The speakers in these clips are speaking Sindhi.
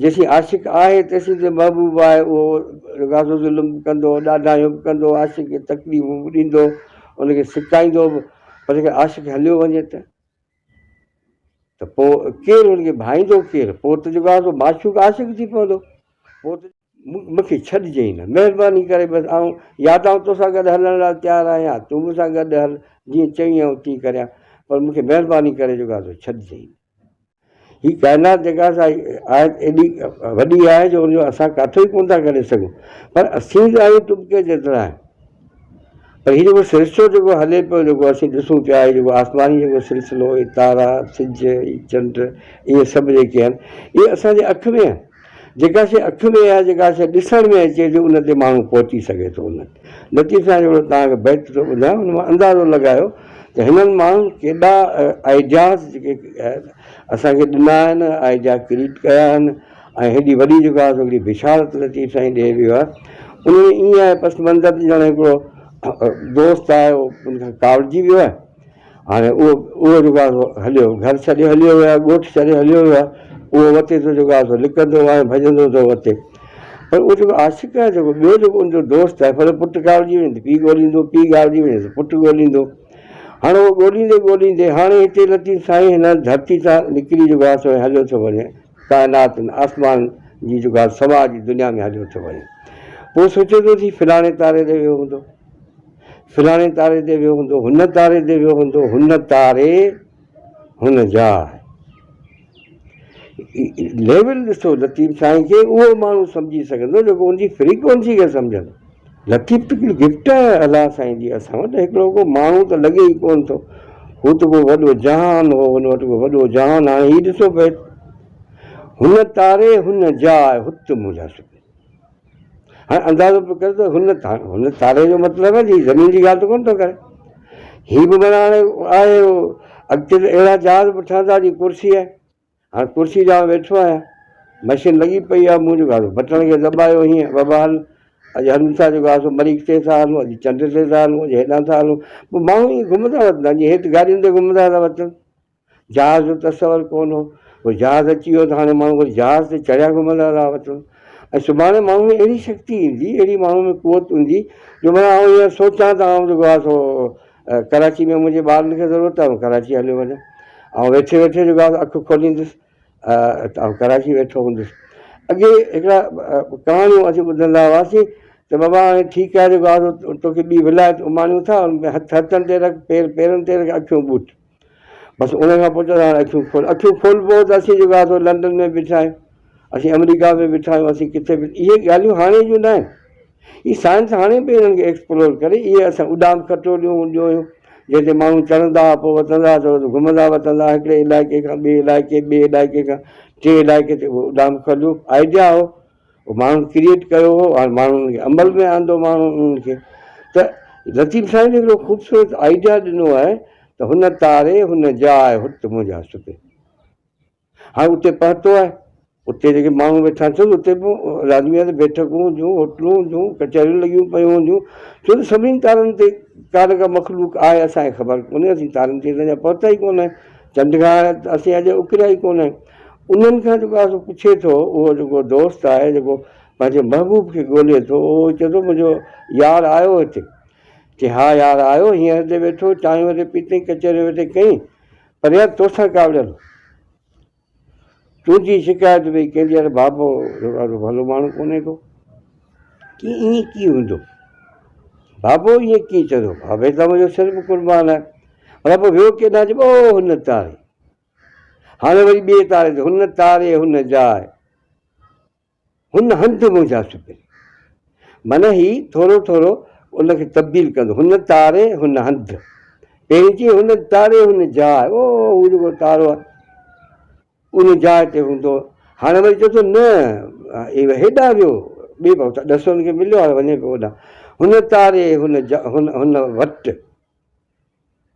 جيسين عاشق آهي تيسين ته محبوب آهي، اهو رڳاسو ظلم به ڪندو، ڏاڍايون به ڪندو، عاشق کي تڪليفون به ڏيندو، ان کي سڪائيندو به، پر جيڪڏهن عاشق هليو وڃي ته ته پوء ڪير ان کي ڀائيندو ڪير؟ پوء ته جيڪو آهي سو معشوق عاشق ٿي پوندو، پوء ته. مون کي ڇڏجئين نه، مهرباني ڪري بس آئون يا ته آئون توسان گڏ هلڻ لاء تيار آهيان، تون مون سان گڏ هل، جيئن چوين آئون تيئن ڪريان، پر مون کي مهرباني ڪري جيڪو آهي سو ڇڏجئين نه. هي ڪائنات جيڪا سا آهي ايڏي وڏي آهي جو ان جو اسان ڪاٿو ئي ڪونه ٿا ڪري سگهون پر اسين ته آهيون ٽٻڪي جيترا آهيون پر هي جيڪو سرشتو جيڪو هلي پيو جيڪو اسين ڏسون پيا هي جيڪو آسماني جيڪو سلسلو هي تارا سج هي چنڊ اهي سڀ جيڪي آهن اهي اسان جي اک ۾ آهن جيڪا شيء اک ۾ آهي، جيڪا شيء ڏسڻ ۾ اچي ٿي، ان تي ماڻهو پهچي سگهي ٿو. ان لطيف سائين جو توهان کي بيت ٿو ٻڌايان، ان مان اندازو لڳايو ته هنن ماڻهن ڪيڏا آئيڊياز جيڪي اسان کي ڏنا آهن، آئيڊيا ڪريئيٽ ڪيا آهن ۽ هيڏي وڏي جيڪا آهي سو هڪڙي بشارت لطيف سائين ڏئي ويو آهي. ان ۾ ائين آهي پس منظر ڄڻ هڪڙو دوست آهي اهو ان کان ڪاوڙجي ويو آهي. هاڻي اهو اهو جيڪو آهي سو هليو گهر ڇڏي هليو ويو آهي ڳوٺ ڇڏي هليو ويو آهي اهو وتي ٿو جيڪو آهي سو لڪندو ۽ ڀڄندو ٿو وتي پر اهو جيڪو عاشق آهي جيڪو ٻيو جيڪو ان جو دوست آهي پر پٽ ڳاڙجي وڃي ته پيء ڳوليندو پيء ڳاڙجي وڃي ته پٽ ڳوليندو هاڻي اهو ڳوليندي ڳوليندي هاڻي هتي لطيف سائين هن ڌرتي تان نڪري جيڪو آهي سو هليو ٿو وڃي ڪائنات آسمان جي جيڪو آهي سما جي دنيا ۾ هليو ٿو وڃي پوء سوچي ٿو ٿي فلاڻي تاري تي ويو هوندو فلاڻي تاري تي ويو هوندو، هن تاري تي ويو هوندو، هن تاري هن جاء. ليول ڏسو لطيف سائين کي اهو ماڻهو سمجهي سگهندو جيڪو ان جي فريڪوئنسي کي سمجهندو. لطيف ته هڪڙي گفٽ آهي الله سائين جي اسان وٽ هڪڙو ڪو ماڻهو ته لڳي ئي ڪونه ٿو. هو ته ڪو وڏو جهان هو، هن وٽ ڪو وڏو جهان هاڻي هي ڏسو بيت هن تاري هن جاء هت منهنجا سپنا. هاڻي اندازو پيو ڪري ته هن هن تاري جو مطلب آهي جي زمين جي ڳالهه ته ڪونه ٿو ڪري. هي به معنيٰ هاڻي آهي اڳتي ته اهڙا جهاز به ٺهندا جيئن ڪرسي آهي. هاڻي ڪرسي تي آئون ويٺو آهيان، مشين لڳي پئي آهي، مون جيڪو آهي سو بٽڻ کي دٻايو هيئن بابا هل اڄ هلون ٿا جيڪو آهي سو مريخ تي ٿا هلون، اڄ چنڊ تي ٿا هلون، اڄ هيڏانهن ٿا هلون. پوء ماڻهو ائين گهمندا وتندا جيئن هيٺ گاڏين تي گهمندا ٿا وتن. جهاز جو تصور ڪونه هو. پوء جهاز اچي ويو ته هاڻي ماڻهو وري جهاز تي چڙهيا گهمندا ٿا وتن ۽ سڀاڻي ماڻهو ۾ اهڙي شڪتي ايندي، اهڙي ماڻهو ۾ قوت هوندي جو معنيٰ آئون هينئر سوچان ته آئون جيڪو آهي سو ڪراچي ۾ منهنجي ٻارن کي ضرورت آهي آئون ڪراچي هليو وڃان. آئون ويٺي ويٺي جيڪو آهي سو اک کوليندس ته آئون ڪراچي ويٺو هوندس. اڳي هڪڙا ڪهاڻيون اسين ٻڌندا هئاسين ته بابا هاڻي ٺيڪ آهي جيڪو آهي سو توکي ٻي ولايت اماڻيون ٿا ان ۾ هٿ هٿن تي رک پير پيرن تي رک اکيون ٻوٽ. بس ان کان پوء چوندا هاڻي اکيون کول اکيون کولبو ته اسين جيڪو آهي سو لنڊن ۾ بيٺا آهيون اسين آمريڪا ۾ بيٺا آهيون اسين ڪٿي به اهي ڳالهيون هاڻي جون نه آهن هي سائنس هاڻي به انهن کي ايڪسپلور ڪري اهي اسان اڏام کٽوليون هونديون هيون جنهن تي ماڻهو چڙهندا هئا پوء وتندا هئا ته گهمندا وتندا هئا هڪڙي علائقي کان ٻئي علائقي ٻئي علائقي کان ٽئين علائقي تي اهو اڏام کليو آئيڊيا هو اهو ماڻهن ڪريئيٽ ڪيو هو هاڻي ماڻهن ان کي عمل ۾ آندو ماڻهن انهن کي ته لطيف سائين به هڪڙو خوبصورت آئيڊيا ڏنو آهي ته هن تاري هن جاء هت منهنجا سپي هاڻي اتي پهتو آهي اتي جيڪي ماڻهو ويٺا آهن ڇو اتي به لازمي آهي ته بيٺڪون هونديون هوٽلون هونديون ڪچهريون لڳيون پيون هونديون ڇو ته سڀني تارن تي ڪا نه ڪا مخلوق آهي اسانکي خبر ڪونهي اسين تارن تي اڃا پهتا ئي ڪونه آهيون چنڊ کان اسين اڄ اڪريا ئي ڪونه آهيون انهن کان جيڪو آهي سو پڇي ٿو، اهو جيڪو دوست آهي جيڪو پنهنجي محبوب کي ڳولي ٿو، اهو چئي ٿو منهنجو يار آيو هتي؟ چي ها يار آيو، هينئر هتي ويٺو، چانهه ويٺي پيتئين، ڪچهري ويٺي ڪيائين، پر يار توسان ڪاوڙيل هو. تنهنجي شڪايت پئي ڪندي، يار بابو جيڪو آهي سو ڀلو ماڻهو ڪونهي ڪو. چي ائين ڪيئن هوندو؟ بابو ائين ڪيئن چوندو؟ بابي تان منهنجو سر به قربان آهي. ڀلا پوء ويو ڪيڏانهن؟ چي او هن تاري. هاڻي وري ٻئي تاري تي، هن تاري هن جاء، هن هنڌ منهنجا سپرين. معنيٰ هي ٿورو ٿورو ان کي تبديل ڪندو، هن تاري هن هنڌ. پهرين چيائين هن تاري هن جاء، او هو جيڪو تارو آهي ان جاء تي هوندو. هاڻي وري چئي ٿو نه هيڏانهن ويو، ٻئي پاسي ڏس هن کي مليو هاڻي وڃي پيو هوڏانهن. هن تاري هن جاء هن وٽ.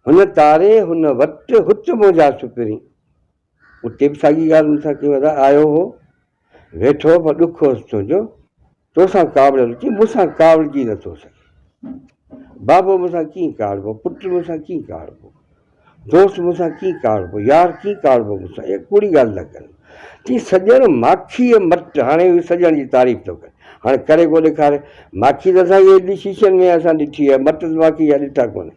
هن تاري هن وٽ هت منهنجا سپرين. اتي به ساڳي ڳالهه مون سان ڪئي ادا آيو هو ويٺو هو پر ڏک هوس تنهنجو توسان ڪاوڙيل چي مون سان ڪاوڙجي نٿو سگهي بابو مون سان ڪيئن ڪاوڙبو پٽ مون سان ڪيئن ڪاوڙبو دوست مون سان ڪيئن ڪاوڙبو يار ڪيئن ڪاوڙبو مون سان اها ڪوڙي ڳالهه نه ڪر. چي سڄڻ ماکيء مٽ، هاڻي هو سڄڻ جي تعريف ٿو ڪري. هاڻي ڪري ڪو ڏيکاري. ماکي ته اسان کي ايڏي شيشن ۾ اسان ڏٺي آهي، مٽ ته ماکي جا ڏٺا ڪونهي.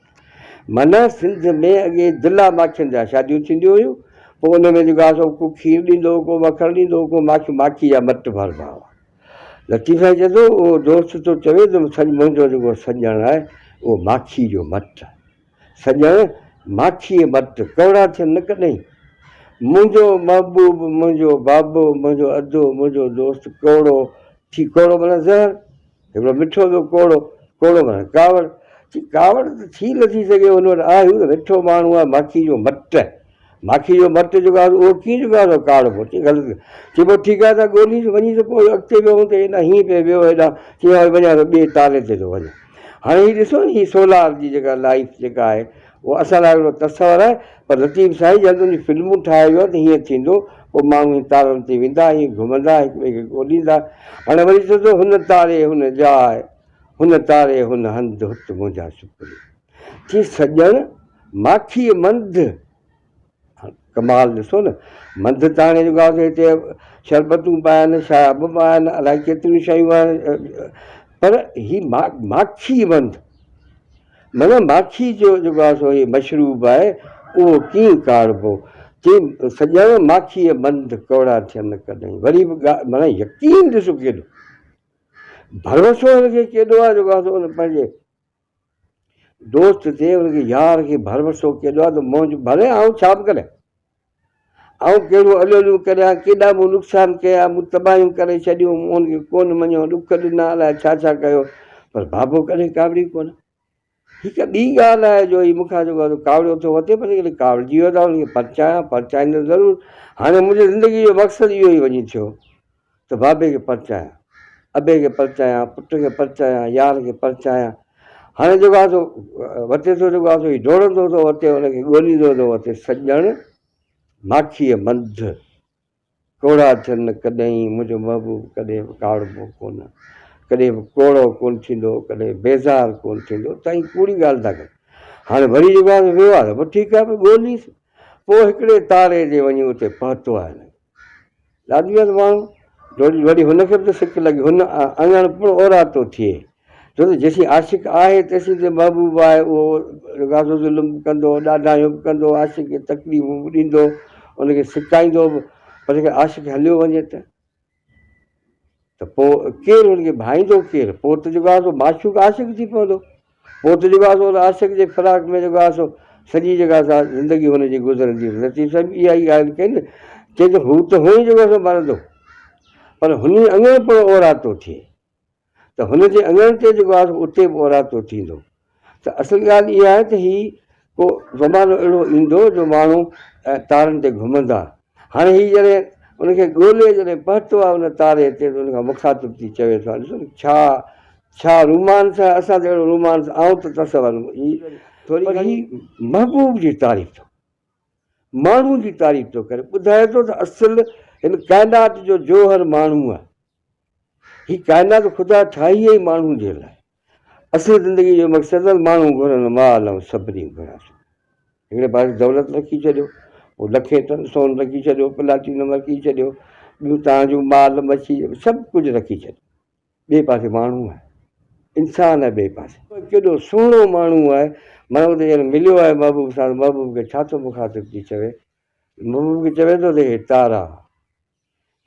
معنيٰ سنڌ ۾ اڳي دلا ماکين جا شاديون ٿينديون هيون، پوء ان ۾ جيڪو آهي سو ڪو کير ڏيندو هو، ڪو مکڻ ڏيندو هو، ڪو ماکي، ماکي جا مٽ ڀربا هئا. لطيف سائين چئي ٿو، اهو دوست ٿو چوي ته منهنجو جيڪو سڄڻ آهي، اهو ماکي جو مٽ آهي. سڄڻ ماکيء مٽ، ڪؤڙا ٿين نه ڪڏهين. منهنجو محبوب، منهنجو بابو، منهنجو ادو، منهنجو دوست ڪؤڙو ٿي، ڪؤڙو معنيٰ زهر، هڪڙو مٺو ٻيو ڪؤڙو، ڪؤڙو معنيٰ ڪاوڙ، چي ڪاوڙ ته ٿي نٿي سگهي هن وٽ آهي، هو ته مٺو ماڻهو آهي، ماکيء جو مٽ، ماکيء جو مٽ جيڪو آهي اهو ڪيئن جيڪو آهي سو ڪاڙبو، چي غلط، چي پوء ٺيڪ آهي ته ڳوليس وڃيس پوء اڳتي ويو هوندو هيڏانهن هيئن پئي ويو هيڏانهن، چي ها وڃان ٿو ٻئي تاري تي ٿو وڃان. هاڻي هي ڏسو نه هي سولار جي جيڪا لائيف جيڪا آهي اها اسان لاء هڪڙو تصور آهي پر لطيف سائين جڏهن تنهنجي فلمون ٺاهي ويو آهي ته هيئن ٿيندو پوء ماڻهو هي تارن تي ويندا هيئن گهمندا هڪ ٻئي کي ڳوليندا هاڻي وري چئي ٿو هن تاري هن جاء هن تاري هن هنڌ هت منهنجا سپرين ٿي سڄڻ ماکيء منڌ ڪمال ڏسو نه منڌ ته هاڻي جيڪو آهي هتي شربتون به آهن شراب به آهن الائي ڪيتريون شيون آهن پر هي ماکي منڌ معنيٰ ماکي جو جيڪو آهي سو هي مشروب آهي اهو ڪيئن ڪاڙبو چي سڄڻ ماکيء منڌ ڪوڙا ٿين ڪڏهن وري به معنيٰ يقين ڏسو ڪيڏو ڀروسو هن کي ڪيڏو آهي جيڪو آهي سو ان پنهنجي دوست تي ان کي يار کي ڀروسو ڪيڏو آهي ته منهنجو ڀلي آئون ڇا به ڪريان، آئون ڪهڙو الوليون ڪريان، ڪيڏا مون نقصان ڪيا، مون تباهيون ڪري ڇڏيون، مون هن کي ڪونه مڃيو، ڏک ڏنا، الائي ڇا ڇا ڪيو، پر بابو ڪڏهن ڪاوڙي ڪونه. هڪ ٻي ڳالهه آهي جو هي مون کان جيڪو ڪاوڙيو ٿو وتي، پر جيڪڏهن ڪاوڙجي ويو ته آئون هن کي پرچايان، پرچائيندس ضرور. هاڻي منهنجي زندگيء جو مقصد اهو ئي وڃي ٿيو ته بابي کي پرچايان، ابي کي پرچايان، پٽ کي پرچايان، يار کي پرچايان. هاڻي جيڪو آهي سو وتي ٿو جيڪو آهي سو هي ڊوڙندو ٿو وتي ان کي ڳوليندو ٿو وتي سڄڻ ماکيء منڌ ڪوڙا ٿين نه ڪڏهن منهنجو محبوب ڪڏهن به ڪاوڙبو ڪونه ڪڏهن به ڪوڙو ڪونه ٿيندو ڪڏهن بيزار ڪونه ٿيندو تائين ڪوڙي ڳالهه ٿا ڪن هاڻي وري جيڪو آهي سو ويو آهي ته پوء ٺيڪ آهي پوء ڳوليس پوء هڪڙي تاري جي وڃي اتي پهتو آهي ڏاڏيء ماڻهو ڊوڙي وري هن کي به ته سڪ لڳي. هن اڱڻ پڻ اوراتو ٿئي. ڇو ته جيسين عاشق آهي تيسين ته محبوب آهي. اهو رڳازو ظلم به ڪندو، ڏاڍايون به ڪندو، عاشق کي تڪليفون به ڏيندو، ان کي سڪائيندو به. پر جيڪڏهن عاشق هليو وڃي ته؟ ته پوء ڪير هن کي ڀائيندو ڪير؟ پوء ته جيڪو آهي سو معشوق عاشق ٿي پوندو. پوء ته جيڪو آهي سو ان عاشق جي فراق ۾ جيڪو آهي سو سڄي جيڪا سا زندگي هن جي گذرندي. لطيف صاحب اها ئي ڳالهه ڪئي نه، چئي ته هو ته هونئن ئي جيڪو آهي سو مرندو، پر هن جي اڱڻ پڻ اوراتو ٿئي ته هن جي اڱڻ تي جيڪو آهي سو اتي به اوراتو ٿيندو. ته اصل ڳالهه اها آهي ته هي ڪو زمانو اهڙو ايندو جو ماڻهو تارن تي گهمندا. هاڻي هي جڏهن ان کي ڳولي جڏهن پهتو آهي ان تاري تي ته ان کان مخاطب ٿي چوي ٿو هاڻي ڏسو نه ڇا ڇا رومانس آهي اسان ته اهڙو رومانس آئون ته تصور هي ٿوري پر هي محبوب جي تعريف ٿو ماڻهو جي تعريف ٿو ڪري ٻڌائي ٿو ته اصل هن ڪائنات جو جوهر ماڻهو آهي هي ڪائنات خدا ٺاهي ئي ماڻهو جي لاء. اصل زندگي جو مقصد آهي ماڻهو گهرن مال ۽ سڀني گهران سون. هڪڙي پاسي دولت رکي ڇڏيو، پوء لکين ٽن سون رکي ڇڏيو، پلاٽينم رکي ڇڏيو، ٻيون توهان جون مال مڇي سڀ ڪجهه رکي ڇڏيو. ٻئي پاسي ماڻهو آهي، انسان آهي ٻئي پاسي. ڪيڏو سهڻو ماڻهو آهي، معنيٰ اتي جڏهن مليو آهي محبوب سان ته محبوب کي ڇا ٿو مخاطب ٿي چوي؟ محبوب کي چوي ٿو ته هي تارا!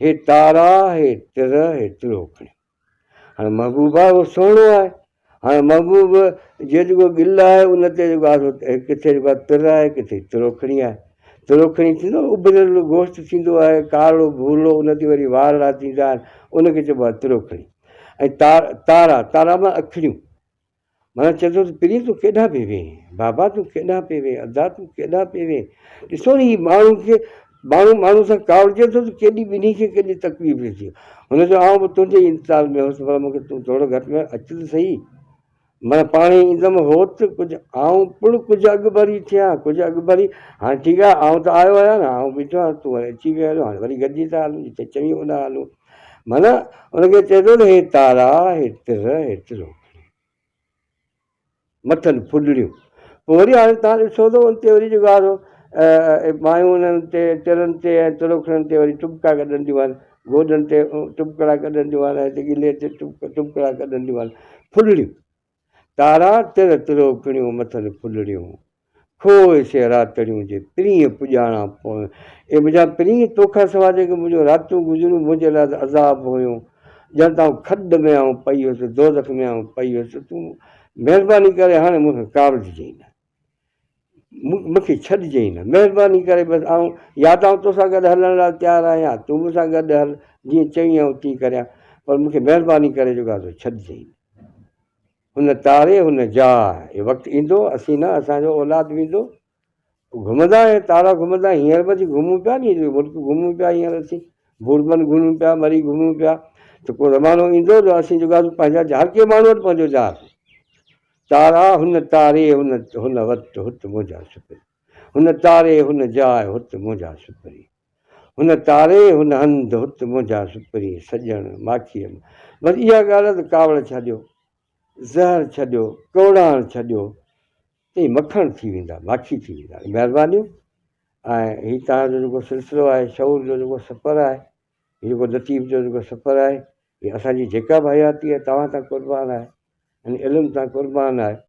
هي تارا، هي تر، هي تروڪڻي. هاڻي محبوب آهي اهو سهڻو آهي. هاڻي محبوب جي جيڪو ڳل آهي ان تي جيڪو آهي سو ڪٿي جيڪو آهي تر آهي ڪٿي تروکڻي آهي. تروکڻي ٿيندو آهي اڀريل گوشت ٿيندو آهي ڪارڙو ڀورڙو ان تي وري وارڙا ٿيندا آهن ان کي چئبو آهي تروکڻي. ۽ تارا، تارا معنيٰ اکڙيون. معنيٰ چئي ٿو ته پرين تون ڪيڏانهن پئي وئين؟ بابا تون ڪيڏانهن پئي وئين؟ ادا تون ڪيڏانهن پئي وئين؟ ڏسو نه هي ماڻهو کي ماڻهو ماڻهو سان ڪاوڙجي ٿو ته ڪيڏي ٻنهي کي ڪيڏي تڪليف ٿئي ٿي. هن چيو آئون به تنهنجي ئي انتظار ۾ هوس پر مون کي تون ٿورو گهٽ ۾ اچ ته سهي. معنيٰ پاڻهي ايندم هوت ڪجهه آئون پڻ ڪجهه اڳڀري ٿيان ڪجهه اڳڀري هاڻي ٺيڪ آهي آئون ته آيو آهيان نه آئون بيٺو آهيان تون وري اچي ويو آهين هاڻي وري گڏجي ٿا هلون جتي چوين اوڏانهن هلون. معنيٰ ان کي چئي ٿو ته هي تارا، هي تر، هي تروڪڻي. مٿن ڦڏڙيون. پوء وري هاڻي توهان ڏسو ته ان تي وري جيڪو آهي سو مايون انهن تي ترن تي ۽ تروکڙن تي وري ٽٻڪا ڪڍنديون آهن، گوڏن تي ٽٻڪڙا ڪڍنديون آهن ۽ هتي ڳلي تي ٽٻڪڙا ڪڍنديون آهن. ڦلڙيون، تارا تر تروکڙيون مٿن ڦلڙيون، کوء سي راتڙيون جي پرينء پڄاڻان پويون. اي منهنجا پرين! توکان سوا جيڪي منهنجون راتيون گذريون، منهنجي لاء ته عذاب هيون. ڄڻ ته آئون کڏ ۾ آئون پئي هيس، دوزخ ۾ آئون پئي هيس. تون مهرباني ڪري هاڻي مون کان ڪاوڙججئين نه. مون کي ڇڏجئين نه. مهرباني ڪري بس آئون يا ته آئون توسان گڏ هلڻ لاء تيار آهيان، تون مون سان گڏ هل، جيئن چوين آئون تيئن ڪريان، پر مون کي مهرباني ڪري جيڪو آهي سو ڇڏجئين نه. هن تاري هن جاء. اهو وقت ايندو، اسين نه، اسان جو اولاد به ايندو. گهمندا اهي تارا گهمندا، هينئر به اسين گهمون پيا ني، ملڪ گهمون پيا هينئر اسين، ڀوربن گهمون پيا، مري گهمون پيا، ته ڪو زمانو ايندو جو اسين جيڪو آهي سو پنهنجا هر ڪنهن ماڻهو وٽ پنهنجو جهاز. تارا هن تاري هن هن وت هت منهنجا سپرين. هن تاري هن جاء هت منهنجا سپرين. هن تاري هن هنڌ هت منهنجا سپرين سڄڻ ماکيء م. بس اها ڳالهه آهي ته ڪاوڙ ڇڏيو، زهر ڇڏيو، ڪوڙاڻ ڇڏيو ته هي مکڻ ٿي ويندا، ماکي ٿي ويندا. مهربانيون ۽ هي توهان جو جيڪو سلسلو آهي شعور جو جيڪو سفر آهي، هي جيڪو لطيف جو جيڪو سفر آهي، هي اسان جي جيڪا به حياتي آهي توهان تان قربان آهي، يعني علم تان قربان آهي.